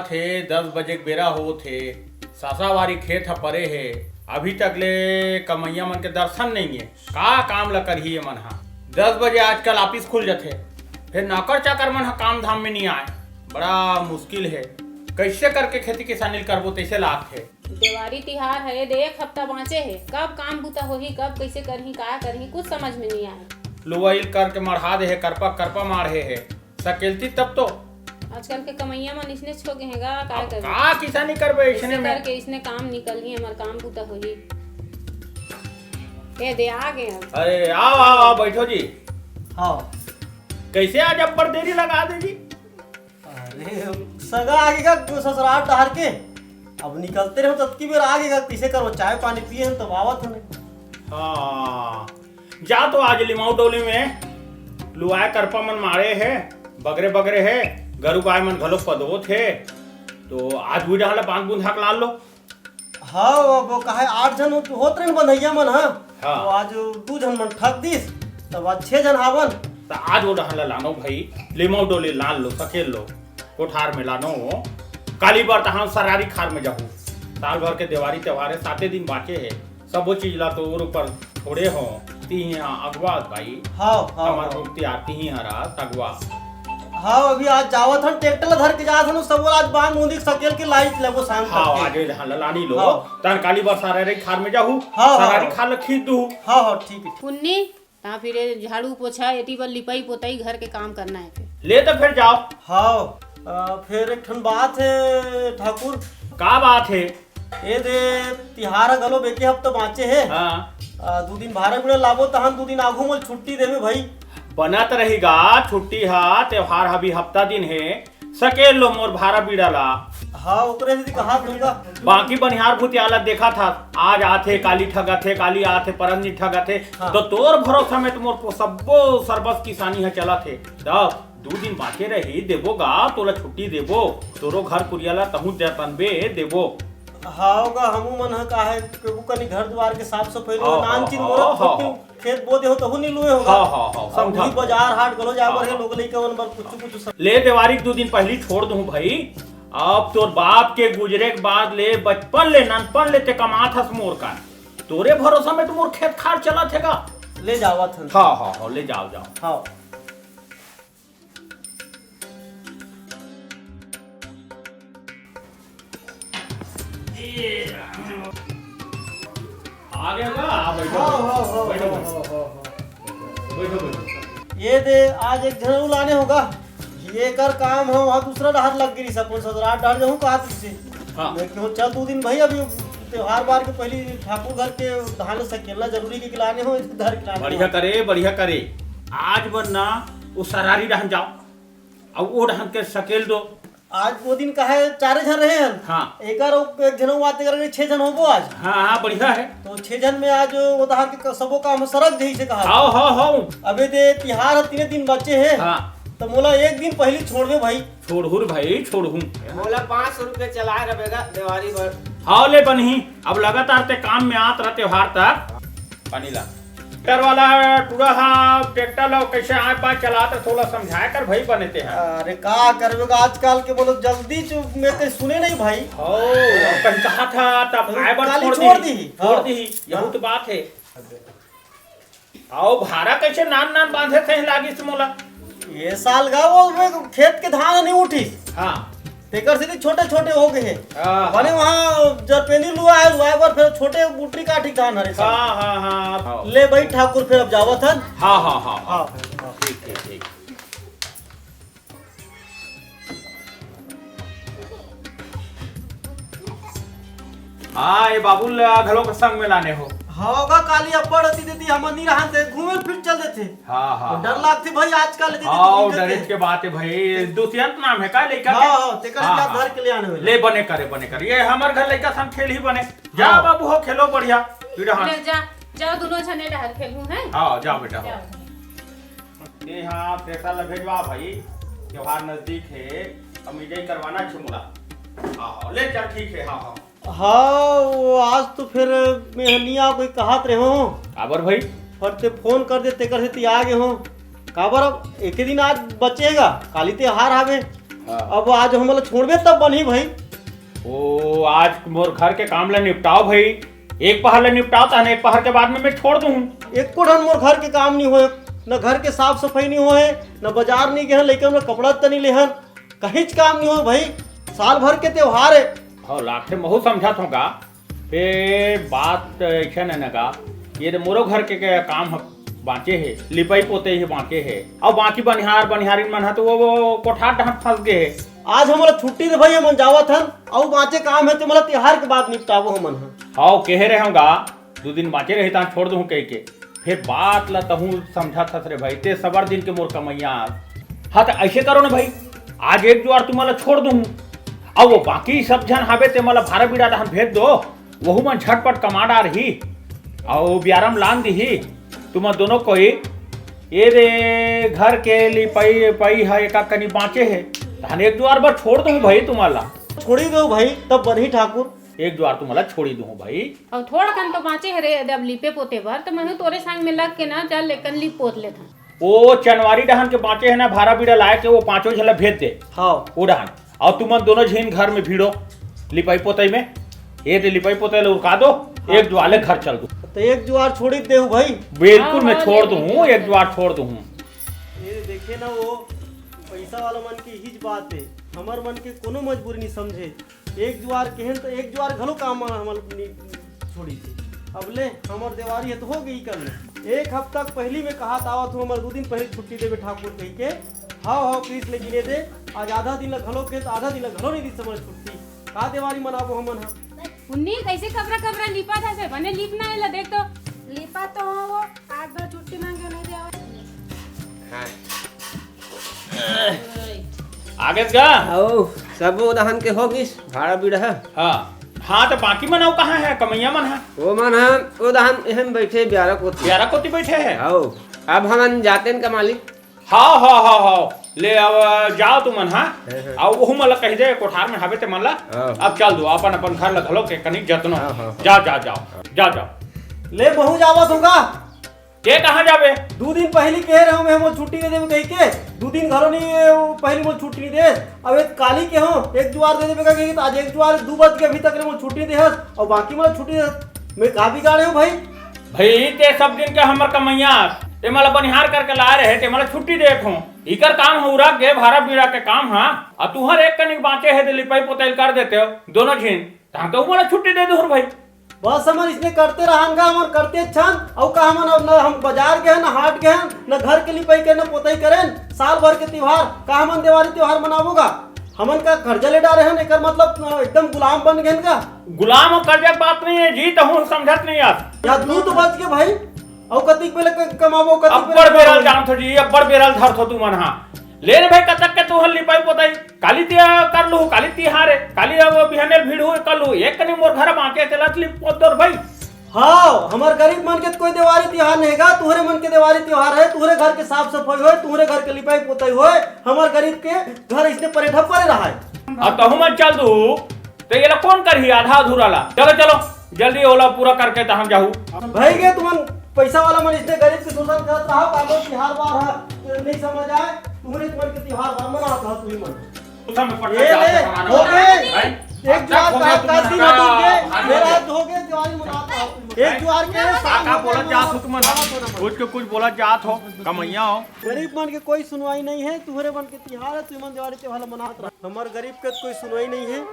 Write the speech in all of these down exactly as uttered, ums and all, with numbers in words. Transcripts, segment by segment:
थे, दस बजे के बेरा होत हे, ससावारी खेत ह परे हे, अभी तक ले कमइया मन के दर्शन नइ हे। का काम ल करही ये मन ह? दस बजे आजकल ऑफिस खुल जथे, फिर नौकर चाकर मन ह काम धाम में नइ आय। बड़ा मुश्किल हे, कइसे करके खेती किसानी ल करबो, तइसे लागथे। देवारी तिहार ह, ए दे एक हफ्ता बांचे हे, कब काम बूता होही, कब कइसे करही, का करही, कुछ समझ में नइ आय। लुवई करके मढ़ा दे हे, करपा करपा माढ़े हे, सकेलती तब तो। आजकल के कमइया मन इसने छोके हे गा, काय अब करबे? का किसानी करबे इसने इसने में? करके इसने काम निकलही, हमर काम बूता होही। ए दे आ गे हम। अरे आओ, आओ, आओ, बैठो जी। हाँ। कइसे आज अब्बड़ देरी लगा दे जी? अरे, सगा आगे का ससुराल डहर के। अब निकलते रहो, ततकी बेर आगे का, कइसे करो, चाय पानी पिए हन, तब आवत हन। हाँ, जा तो आज लिमाऊ डोली में लुआए करपा मन मारे हे, बगरे बगरे हे, गरु गाय मन घलो पदोत हे, तो आज उही डहर ला बांध बूंधा के लान लो। हाँ, अब वो काहे आठ झन होत, होत रहिन बंधइया मन, हाँ। हाँ। तो आज दू झन मन ठग दिस, तब आज छह झन हावन। त आज वो डहन ला लानो भाई, लिमो डोली लान लो, सकेल लो, कोठार में लानो। काली बर तहान सरारी खार में जाहू। साल भर के देवारी त्योहार हे, साते दिन बांचे हे, सबो चीज ला तो ओर ऊपर छोड़े हो, तिही हा अगवा भाई। हाँ, हाँ, हमर हाँ। मुक्ति आती ही हरा अगवा। हाँ, अभी आज जावत हन, ट्रैक्टर ला धर के जात हन, सब ला आज बांध बूंदी के सकेल के लाइट लगो शाम हाँ, तक के। आज ये धान ला लानी लो, हाँ। तान काली बर सरारी खार में जाहू, हाँ, हाँ, सरारी हाँ। खार ला खींच दूहू। हाँ, हाँ, ठीक है, ठीक। पुन्नी, ता फिर ये झाड़ू पोछा, एती बर लिपाई पोताई घर के काम करना है फिर। ले तो फिर जाओ। हाँ, अ, फिर एक ठन बात है ठाकुर। का बात है? ए दे, तिहार ह घलो बेके हफ्ता बांचे हे। हाँ। आ, दू दिन भारा बीड़ा लाबो, तहन दू दिन आघू मोल छुट्टी देबे भाई। बनत रही गा, छुट्टी हा, त्योहार हा भी हफ्ता दिन हे, सकेल लो मोर भारा बीड़ा ला। हाँ, ओकरे सेती कहा दूंगा। बाकी बनिहार भूतिया ला देखा था, आज आथे, काली ठगथे, काली आथे, परन दिन ठगथे, हाँ। तो तोर भरोसा में तो मोर को सब्बो सरबस किसानी हा चलत हे। तब दू दिन बांचे रही, देबो गा, तोला छुट्टी देबो, तोरो घर कुरिया ला तहूँ जतनबे देबो। हाव गा, हमू मन ह काहे, केहू कनी घर दुआर के साफ सफाई लो, हाँ, नान हाँ, चीज हाँ, मोरा हाँ, छोटकिन हाँ। खेत बो देहो, तहू नी लुए होगा। हाँ, हाँ, हाँ, अउ समझा। उही बाजार हाट घलो जाए बर हे, हाँ। लोग लइका मन बर कुछु, कुछु सब। ले देवारी के दू दिन पहिली छोड़ दूँ भाई, अब तोर बाप के गुजरे के बाद ले, बचपन ले, ननपन ले ते कमात हस मोर का, तोरे भरोसा में तो मोर खेत खार चलत हे गा। ले जावत हन। हाँ, हाँ, हाँ, ले जाओ, जाओ। हाँ। आ गया का? आ, बैठो, हाँ, हाँ, हाँ, बैठो, हाँ, बैठो। हाँ, हाँ, हाँ। बैठो, बैठो। ये दे, आज एक झन अउ लाने होगा। ये कर काम हम वहाँ दूसरा डहर लग गिरी, अपन ससुराल डहर जाहूँ कहा तुझसे। हाँ। मैं कहूँ, चल दू दिन भाई, अभी त्योहार बार के पहली ठाकुर घर के धान सकेलना जरूरी के लाने हो, इधर के लाने बढ़िया हो। करे, बढ़िया करे। आज बर ना, वो सरारी डहन जाओ, अब वो डहन के सकेल दो। आज वो दिन का है, चारे झन रहे हन। हाँ। एकर अउ एक झन हुआ, तेकर के छह झन होबो आज। हाँ, हाँ, बढ़िया है। तो छह झन में आज वो डहर के क-, सबो काम सरक जही से कहा। हाँ, हाँ, हाँ। अबे दे तिहार ह, तीने दिन बचे हे। हाँ। तो मोला एक दिन पहली छोड़बे भाई। छोड़हूँ रे भाई, छोड़हूँ। मोला पाँच सौ रुपया चलाए रबेगा देवारी बर। हाँ ले बनही, अब लगातार ते काम में आत रह त्योहार तक। पानी ला। ट्रैक्टर वाला टूरा हा, ट्रैक्टर ला कैसे आए पाए चलात रह, थोड़ा समझाए कर भाई बने ते है। अरे का करबे गा, आजकल के बोलो जल्दी चुप में ते सुने नहीं भाई। हो, कहीं कहा था तब आए बर काली छोड़ छोड़ दी। दी। छोड़ हाँ। दी, यहू तो बात है। अउ भारा कइसे नान नान बांधे थे लागिस मोला? ये साल गा वो में खेत के धान नहीं उठिस। हाँ। तेकर सेती छोटे छोटे हो गए हैं। हाँ, बने हाँ। वहाँ जरपेनी लुआ है, लुआ एक बार फिर छोटे बुटरी काठी धान हरे साल। हाँ, हाँ, हाँ। ले भाई ठाकुर फिर अब जावत हन। हाँ, हाँ, हाँ, हाँ। हाँ, हाँ। ठीक, ठीक, ठीक। हाँ, ये बाबू ला घलो के संग में लाने हो। हाँ, गा काली अब्बड़ अति देती हमर नी रहन ते घूमे फिर चल देथे। हाँ, हाँ, डर हाँ। लागथे भाई आजकल देती हाँ, घूमे डरे देथे। के बात है भाई। दुष्यंत नाम है का लइका हाँ, के? हाँ, तेकर हाँ, इलाज हाँ। धर के ले आने वाला। ले बने करे, बने करे। ये हमर घर लइका संग खेल ही बने। जा हाँ। बाबू हो, खेलो बढ़िया। तू डहर। ले जा, जाओ दोनों झने डहर खेलू हैं। हाँ, जाओ बेटा, हो। जाओ। ए हाँ, थ्रेसर ला भेजवा भाई, त्योहार नजदीक हे, अब मिजई करवाना छे मोला। हाँ, हाँ, ले चल, ठीक है, हाँ, हाँ। हाँ, वो आज तो फिर मैं हनिया कोई कहत रहे हो। काबर भाई? पर ते फोन कर दे, तेकर सेती आ गए हो। काबर अब एके दिन आज बचेगा, काली त्योहार आवे। हाँ। अब आज हमला छोड़बे तब बनही भाई। ओ, आज मोर घर के काम ला निपटाव भाई, एक पहर ला निपटाव, तहन एक पहर के बाद में मैं छोड़ दूँ। एको ठन मोर घर के काम नहीं होय, न घर के साफ सफाई नहीं होय, न बाजार नहीं गेहन, लइका मन कपड़ा त नहीं लेहन, कहींच काम नहीं होय भाई। साल भर के त्योहार है। हाँ, लागथे महू समझत हों का, फेर बात अइसन हे न का, ये दे मोरो घर के, के काम ह बाँचे हे, लिपई पोतई ह बाँचे हे, अउ बाकी बनिहार बनिहारिन मन ह तो वो, वो कोठार डहर फंस गे हे। आज हमला छुट्टी दे भाई, हमन जावत हन, अउ बाँचे काम हे ते मोला तिहार के बाद निपटाबो हमन ह। हव, केहे रहे हों गा, दू दिन बाँचे रही तहाँ छोड़ दूँ कहिके। फेर बात ला तहूँ समझत हस रे भाई, ते सबर दिन के मोर कमैया आस। हाँ, त अइसे करो न भाई, आज एक जुआर तुमन ला छोड़ दूँ, अउ वो बाकी सब झन हाबे, ते मन ला भारा बीड़ा डहन भेज दो, वहू मन झटपट कमा डारही, अउ बियारम लान दिही। तुमन दोनों कोई, ये दे घर के लिपई पई ह एका कनी बाँचे हे, तहन एक जुआर बर छोड़ दूँ भाई तुमन ला। छोड़ी दो भाई, तब बनही ठाकुर। एक जुआर तुमन ला छोड़ी दूँ भाई। अउ थोड़ कन तो बाँचे हे रे, जब लिपे पोते बर, त महू तोरे संग में लग के ना, चल लेकन लिप पोत लेथन। ओ चनवारी डहन के बाँचे हे ना, भारा बीड़ा लाए के, वो पाँचों झन ला भेज दे। हाँ। ओ डहन। अउ तुमन दोनों झिन घर में भिड़ो, लिपई पोतई में। ये दे लिपई पोतई ला उरका दो, हाँ। एक जुआर ले घर चल दो। त एक जुआर छोड़ी देहू भाई। बिल्कुल, हाँ, मैं हाँ, छोड़ ले दूँ, ले, हूँ, ले। एक जुआर छोड़ दूँ, हूँ। ये देखे ना, वो पैसा वाला मन की हीच बात हे, हमर मन के कोनो मजबूरी नहीं समझे। एक जुआर केहेन त एक जुआर घलो काम हमर नी छोड़ी थे। अब ले, हमर देवारी हे त हो गई कल। एक हफ्ता के पहिली में कहा आवत हूँ, हमर दू दिन पहिली छुट्टी देबे ठाकुर कहिके। हव, हव, कृष्ण गिने दे, आज आधा दिन ला घलो के, आधा दिन ला घलो नहीं दी हमर छुट्टी। का देवारी मनाबो हमन ह? उन्नी, कैसे कबरा कबरा लिपा था से? बने लिपना है ला, देख तो। लिपा तो हो वो, आज भर छुट्टी मांगे नहीं देवा। हाँ। आगे का? आओ, सब वो दहन के हो गिस, भाड़ा बीड़ा ह। हाँ। हाँ, त बाकी मन अउ कहाँ हे, कमैया मन ह? वो मन ह, वो दहन एहन बैठे, ब्यारा कोती। ब्यारा कोती बैठे हे? आओ, अब हमन जातेन का मालिक। हाँ, हाँ, हाँ, हाँ। ले अब जाव तुमन, हाँ? हाँ, हाँ। अउ ओहू मन ला कहि दे, कोठार में हाबे ते मन ला। हाँ। अब चल दो, अपन, अपन घर ला घलो के कनी जतनो। हाँ, हाँ, हाँ। जा, जा, जाव। हाँ। जा, जाव। ले महू जावत हूँ का? के कहाँ जाबे? दू दिन पहिली केहे रहे हूँ मैं, मोर छुट्टी दे देबे कहिके। दू दिन घलो नहीं, वो पहिली मोर छुट्टी नहीं दे। अब एक काली केहे हूँ, एक जुआर दे देबे कहिके, त आज एक जुआर दू बज के अभी तक ले मोर छुट्टी नहीं दे हस, अउ बाकी मोला छुट्टी दे हस। मैं का बिगाड़े हूँ भाई? भाई, ते सब दिन के हमर कमैया, ते मला बनिहार करके लाए रहे, ते मला छुट्टी देत हो। इकर काम ह उरक गे, भारा बीड़ा के काम ह। अउ तुहर एक कनिक बाँचे हे, ते लिपई पोतई कर देते हो, दोनों झिन। तहाँ तो मला छुट्टी दे दो भाई। बस हमन इसने करते रहन गा, हमन करते छन। अउ का हमन अब न हम बाजार गे हन, न हाट गे हन, न घर के लिपई करे, न पोतई करेन। साल भर के तिहार, का हमन देवारी तिहार मनाबो गा? हमन का कर्जा ले डारे हन, एकर मतलब, अ, एकदम गुलाम बन गेन का? गुलाम अउ कर्जा के बात नहीं हे जी, तहूँ समझत नहीं आस। या दू तो बज के भाई, अउ कतिक बेले क-, कमाबो, कतिक बेले अब्बड़ बेरल कमाबो? जानत हो जी, अब्बड़ बेरल धरत हो तुमन हा। ले रे भाई, कतक के तुहर लिपाई पोताई, काली तिया कर लू, काली तिहार हे, काली अब बिहाने भीड़ हुए कर लू, एक कनी मोर घर बाँचे, तेला लिप पोत दो रे भाई। हाँ, हमर गरीब मन के तो कोई देवारी तिहार नहीं गा, तुहरे मन के देवारी तिहार हे, तुहरे घर के साफ सफाई होय, तुहरे घर के लिपाई पोताई होय, हमर गरीब के घर इसने परे ढप परे रहाय। अब तहूँ मन चल दू, त एला कोन करही आधा अधूरा ला? चलो, चलो, जल्दी ओला पूरा करके तहन जाहू। भई गे तुमन पैसा वाला मन इसने गरीब के शोषण करत रहा, कालो तिहार बार ह, नहीं समझ आए, तुमरे मन के तिहार बार मनात रहा तुही मन। उठा में पटका ये जात ले, हो गए। हैं? एक जुआर का हाथ का दिन हटूट गए, मेरा हाथ हो गए, दिवाली मनात रहा तुही मन। एक जुआर के साथ का बोलत जात हो तुमन? कुछ के कुछ बोलत जात हो, कमैया हो। गरीब मन के कोई सुनवाई नहीं हे, तुहरे मन के तिहार हे, तुही मन दिवाली तिहार ला मनात रहा। हमर गरीब के कोई सुनवाई नहीं हे।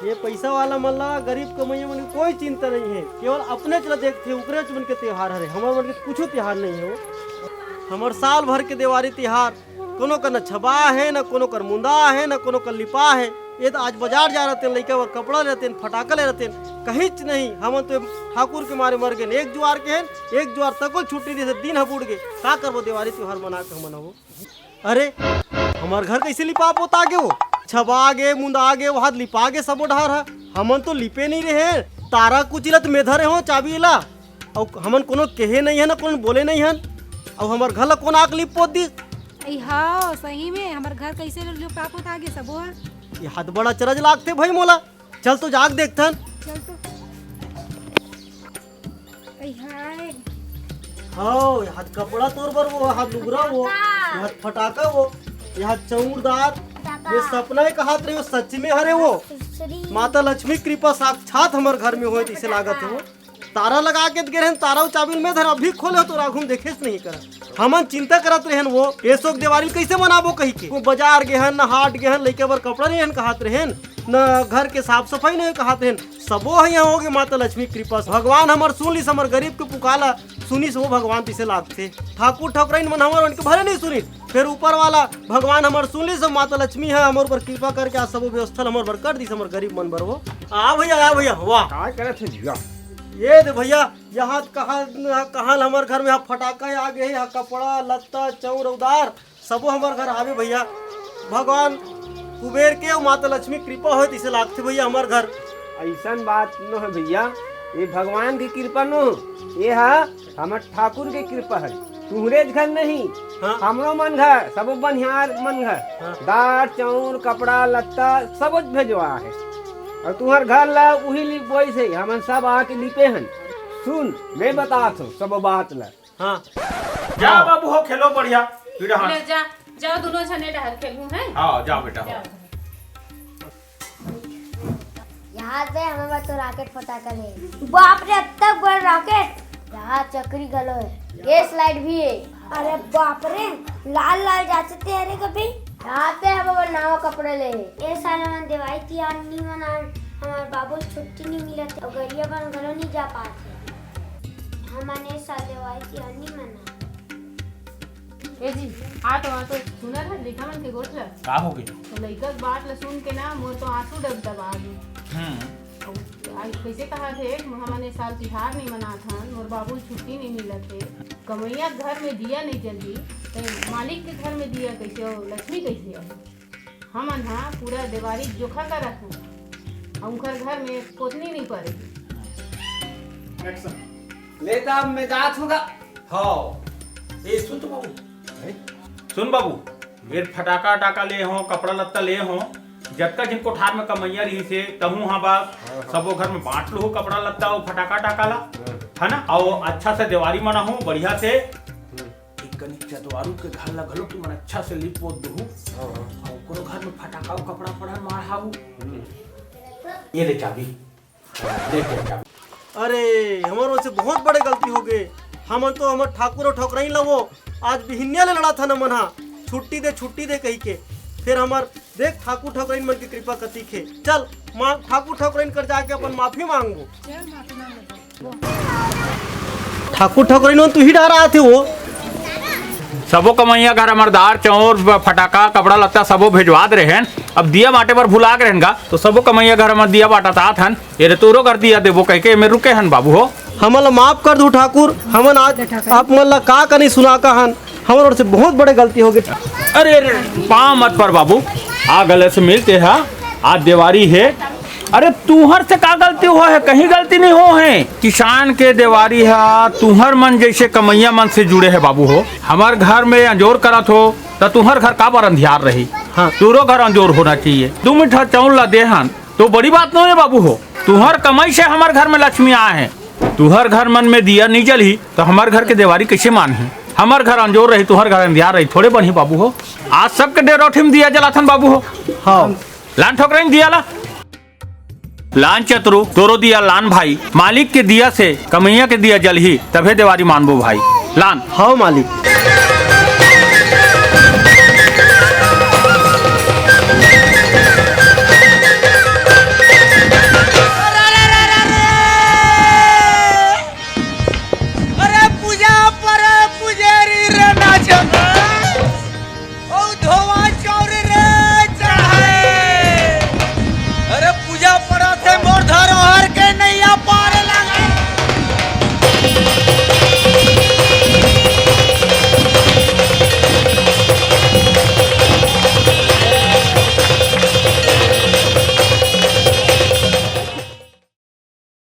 ये पैसा वाला मन ला, गरीब कमैया मन के कोई चिंता नहीं हे, केवल अपने च ला देखथे, उकरे च मन के तिहार हरे, हमर मन के कुछू तिहार नहीं हे। हमर साल भर के देवारी तिहार, कोनो कर न छबा हे, न कोनो कर मुंदा हे, न कोनो कर लिपा हे। ये त आज बाजार जा रहते, लइका बर कपड़ा लेते, फटाका ले रहते, कहींच नहीं। हमन तो ठाकुर के मारे मर गेन, एक जुआर के हेन, एक जुआर तको छुट्टी दे से दिन ह बुड़ गे। का करबो देवारी तिहार मना के हमन हबो? अरे, हमर घर कैसे लिपा पोता गे वो? छबा गे, मुंदा गे, वहाद लिपा गे सबो डहर ह। हमन तो लिपे नहीं रहे। तारा कुची ला त में धरे हो चाबी ला। अउ हमन कोनो केहे नहीं हन, कोनो बोले नहीं हन। अउ हमर घर ला कोन आके लिप पोत दिस? अई हाँ, सही में हमर घर कैसे लिपा पोता गे सबो ह। ये हाथ बड़ा चरज लागथे भाई मोला। चल तो जाके देखथन। चल तो। अई हाय। हाँ, ये हाथ कपड़ा तोर बर वो, हाथ लुगरा वो, फटाका। ये हाथ फटाका वो, ये हाथ चौरदार। फटाका। ये सपना ही कहत रहे हो, सच में हरे वो। माता लक्ष्मी कृपा साक्षात हमर घर में होय, तइसे लागत हे वो। तारा लगा के गे रहेन, तारा अउ चाबी ल मैं धरेंव, अभी खोले हो तो राघू म देखेच नहीं करा। हमन चिंता करत रहेन वो, एसो के देवारी ल कइसे मनाबो कहिके। वो बजार गे हन, न हाट गे हन, लइका बर कपड़ा नहीं हन कहत रहेन, न घर के साफ सफाई नहीं कहत रहेन। सबो ह यहाँ होगे माता लक्ष्मी कृपा से। भगवान हमर सुन लिस, हमर गरीब के पुकाला सुनिस वो भगवान, तइसे लागथे। ठाकुर ठकुराइन मन हमर मन के भले नहीं सुनिस, फेर ऊपर वाला भगवान हमर सुन लिस, माता लक्ष्मी ह हमर ऊपर कृपा करके आज सबो व्यवस्था ल हमर बर कर दिस, हमर गरीब मन बर वो। आ भैया, आ भैया, वाह। का करत हे भैया? ये दे भैया, यहाँ कहाँ, कहाँ ल हमर घर में यहाँ फटाका आ गे हे, यहाँ कपड़ा लत्ता चौर अउ दार सबो हमर घर आवे भैया। भगवान कुबेर के अउ माता लक्ष्मी कृपा होय, तइसे लागथे भैया हमर घर। अइसन बात नो हे भैया, ये भगवान के कृपा नो, ये ह हमर ठाकुर के कृपा हे। तुहरेच घर नहीं, हाँ। हमरो मन घर, सबो बनिहार मन घर, हाँ। दार, चाउर, कपड़ा, लत्ता सबो भेजवा हे। अउ तुहर घर ला उही लिपवइस हे, हमन सब आके लिपे हन। सुन, मैं बतात हूँ सब बात ला। हाँ। जा बाबू हो, खेलो बढ़िया। तू डहान। ले जा, जाओ दोनों झने डहर खेलू हैं। हाँ, जाओ बेटा, हो। जाओ। यहाँ दे हमें बस तो रॉकेट फटाका ले। बाप रे, अतक बड़ रॉकेट। यहाँ चकरी घलो हे, ये स्लाइड भी हे। अरे बाप रे, लाल लाल जाचते अरे कभी। यहाँ पे हम नवा कपड़ा ले। ए साल हमन देवारी तिहार नी मनान, हमार बाबू छुट्टी नी मिलत हे, अउ गरियाबंद घलो नी जा पात हे। हमन ए साल देवारी तिहार नी मनान। ए जी, आ तो, आ तो, सुनत हस लइका मन के गोठ ल? का हो गे? तो लइका के बात ल सुन के ना, मोर तो आंसू दबदबा गे। हम्म। अउ आज कइसे कहत हे, हमन ए साल तिहार नइ मनात हन, मोर बाबू ल छुट्टी नइ मिलत हे, कमइया के घर में दिया नइ जलही, त मालिक के घर में दिया कइसे अउ लक्ष्मी कइसे आही? हमन ह पूरा देवारी जोखा करत हन, अउ उंखर घर में कोतनी नइ परे। एक्शन। ले त अब मैं जात हूँ गा। हाँ। ए, सुन तो बाबू। हैं? सुन बाबू, ये फटाका अटाका ले हो, कपड़ा लत्ता ले हो, जतका जिन कोठार में कमइया रहिस हे, तहूँ हा बस, हाँ, हाँ। सबो घर में बांट लूहू कपड़ा लत्ता अउ फटाका अटाका ला, हाँ। है ना? अउ अच्छा से देवारी मनाहू, बढ़िया से। हम्म। एक कनी चतवारू के घर ला घलो तुमन अच्छा से लिप पोत दूहू। हाँ, हाँ। अउ ओकरो घर में फटाका अउ कपड़ा पड़ा माढ़ाहू। हम्म। ये ले चाबी। देख, देख, देख। अरे, हमर ओर से बहुत बड़े गलती हो गे। हमन तो हमर ठाकुर अउ ठकुराइन ल वो आज बिहिनिया ले लड़त हन हमन हा, छुट्टी दे, छुट्टी दे कहिके। फेर हमर देख, ठाकुर ठकुराइन मन के कृपा कतिक हे। चल, माँ, ठाकुर ठकुराइन कर जाके अपन माफी मांगबो। ठाकुर ठकुराइन मन तुही डहर आथे वो। सबो कमइया घर हमर दार, चाउर, फटाका, कपड़ा लत्ता सबो भेजवात रहेन। अब दिया बांटे बर भुला गे रहेन गा, तो सबो कमइया घर हमर दिया बांटत आत हन। ये रे, तोरो घर दिया देबो कहिके एमे रुके हन बाबू हो। हमन ला माफ कर दू ठाकुर, हमन आज आप मन ला का कनी सुना का हन, हमर ओर से बहुत बड़े गलती हो गे। अरे, अरे, पाँव मत पर बाबू, आ गले से मिलते हा, आज देवारी हे। अरे, तुहर से का गलती हो हे? कहीं गलती नहीं हो हे। किसान के देवारी हा, तुहर मन जइसे कमइया मन से जुड़े हे बाबू हो। हमर घर में अंजोर करत हो, त तुहर घर काबर अंधियार रही? हाँ। तोरो घर अंजोर होना चाहिए। दू मुठा चाउर ला देहन, तो बड़ी बात नो हे बाबू हो, तुहर कमई से हमर घर में लक्ष्मी आए हे। तुहर घर मन में दिया नइ जलही, तो हमर घर के देवारी कइसे मानही? हमर घर अंजोर रही, तुहर घर अंधियार रही, थोड़े बनही बाबू हो। आज सबके डेरोठी में दिया जलाथन बाबू हो। हाँ। लान ठकुराइन दिया ला। लान चतरू, तोरो दिया लान भाई, मालिक के दिया से कमइया के दिया जलही, तभे देवारी मानबो भाई। लान। हाँ मालिक।